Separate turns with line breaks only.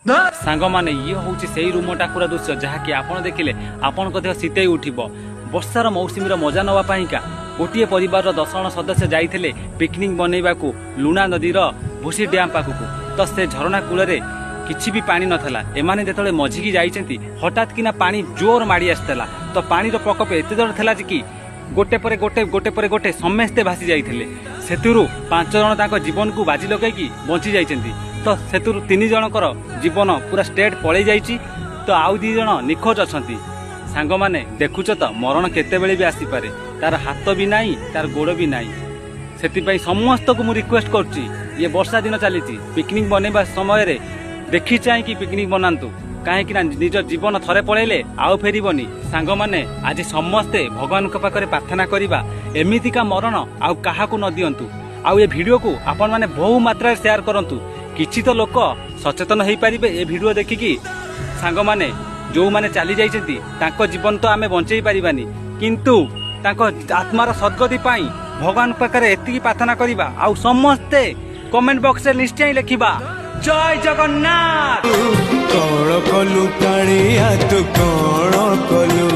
ସାଙ୍ଗମାନେ, ଇଏ ହେଉଛି ସେଇ ରୁମ ଟାକୁରା ଦୃଶ୍ୟ, ଯାହାକି ଆପଣ ଦେଖିଲେ ଆପଣଙ୍କ ଦେହ ଶୀତେଇ ଉଠିବ। ବର୍ଷାର ମୌସୁମୀର ମଜା ନେବା ପାଇଁକା ଗୋଟିଏ ପରିବାରର 10 ଜଣ ସଦସ୍ୟ ଯାଇଥିଲେ ପିକନିକ୍ ବନେଇବାକୁ ଲୁଣା ନଦୀର ଭୁସି ଡ୍ୟାମ୍ ପାଖକୁ। ତ ସେ ଝରଣା କୂଳରେ କିଛି ବି ପାଣି ନଥିଲା। ଏମାନେ ଯେତେବେଳେ ମଝିକି ଯାଇଛନ୍ତି, ହଠାତ୍ କିନା ପାଣି ଜୋର ମାଡ଼ି ଆସିଥିଲା। ତ ପାଣିର ପ୍ରକୋପ ଏତେ ଜୋର ଥିଲା ଯେ କି ଗୋଟେ ପରେ ଗୋଟେ, ଗୋଟେ ପରେ ଗୋଟେ ସମସ୍ତେ ଭାସି ଯାଇଥିଲେ। ସେଥିରୁ 5 ଜଣ ତାଙ୍କ ଜୀବନକୁ ବାଜି ଲଗେଇକି ବଞ୍ଚି ଯାଇଛନ୍ତି। ତ ସେଥିରୁ 3 ଜଣଙ୍କର ଜୀବନ ପୁରା ଷ୍ଟେଟ୍ ପଳେଇ ଯାଇଛି, ତ ଆଉ 2 ଜଣ ନିଖୋଜ ଅଛନ୍ତି। ସାଙ୍ଗମାନେ, ଦେଖୁଛ ତ, ମରଣ କେତେବେଳେ ବି ଆସିପାରେ। ତାର ହାତ ବି ନାହିଁ, ତାର ଗୋଡ଼ ବି ନାହିଁ। ସେଥିପାଇଁ ସମସ୍ତଙ୍କୁ ମୁଁ ରିକ୍ୱେଷ୍ଟ କରୁଛି, ଇଏ ବର୍ଷା ଦିନ ଚାଲିଛି, ପିକନିକ୍ ବନେଇବା ସମୟରେ ଦେଖି ଚାହିଁକି ପିକନିକ୍ ବନାନ୍ତୁ, କାହିଁକି ନା ନିଜ ଜୀବନ ଥରେ ପଳେଇଲେ ଆଉ ଫେରିବନି। ସାଙ୍ଗମାନେ, ଆଜି ସମସ୍ତେ ଭଗବାନଙ୍କ ପାଖରେ ପ୍ରାର୍ଥନା କରିବା, ଏମିତିକା ମରଣ ଆଉ କାହାକୁ ନ ଦିଅନ୍ତୁ। ଆଉ ଏ ଭିଡ଼ିଓକୁ ଆପଣମାନେ ବହୁ ମାତ୍ରାରେ ସେୟାର କରନ୍ତୁ, କିଛି ତ ଲୋକ ସଚେତନ ହେଇପାରିବେ ଏ ଭିଡ଼ିଓ ଦେଖିକି। ସାଙ୍ଗମାନେ, ଯେଉଁମାନେ ଚାଲି ଯାଇଛନ୍ତି ତାଙ୍କ ଜୀବନ ତ ଆମେ ବଞ୍ଚେଇ ପାରିବାନି, କିନ୍ତୁ ତାଙ୍କ ଆତ୍ମାର ସଦ୍ଗତି ପାଇଁ ଭଗବାନଙ୍କ ପାଖରେ ଏତିକି ପ୍ରାର୍ଥନା କରିବା। ଆଉ ସମସ୍ତେ କମେଣ୍ଟ ବକ୍ସରେ ନିଶ୍ଚୟ ଲେଖିବା ଜୟ ଜଗନ୍ନାଥ।
କଣ କଲୁ କାଳିଆ, ତୁ କଣ କଲୁ?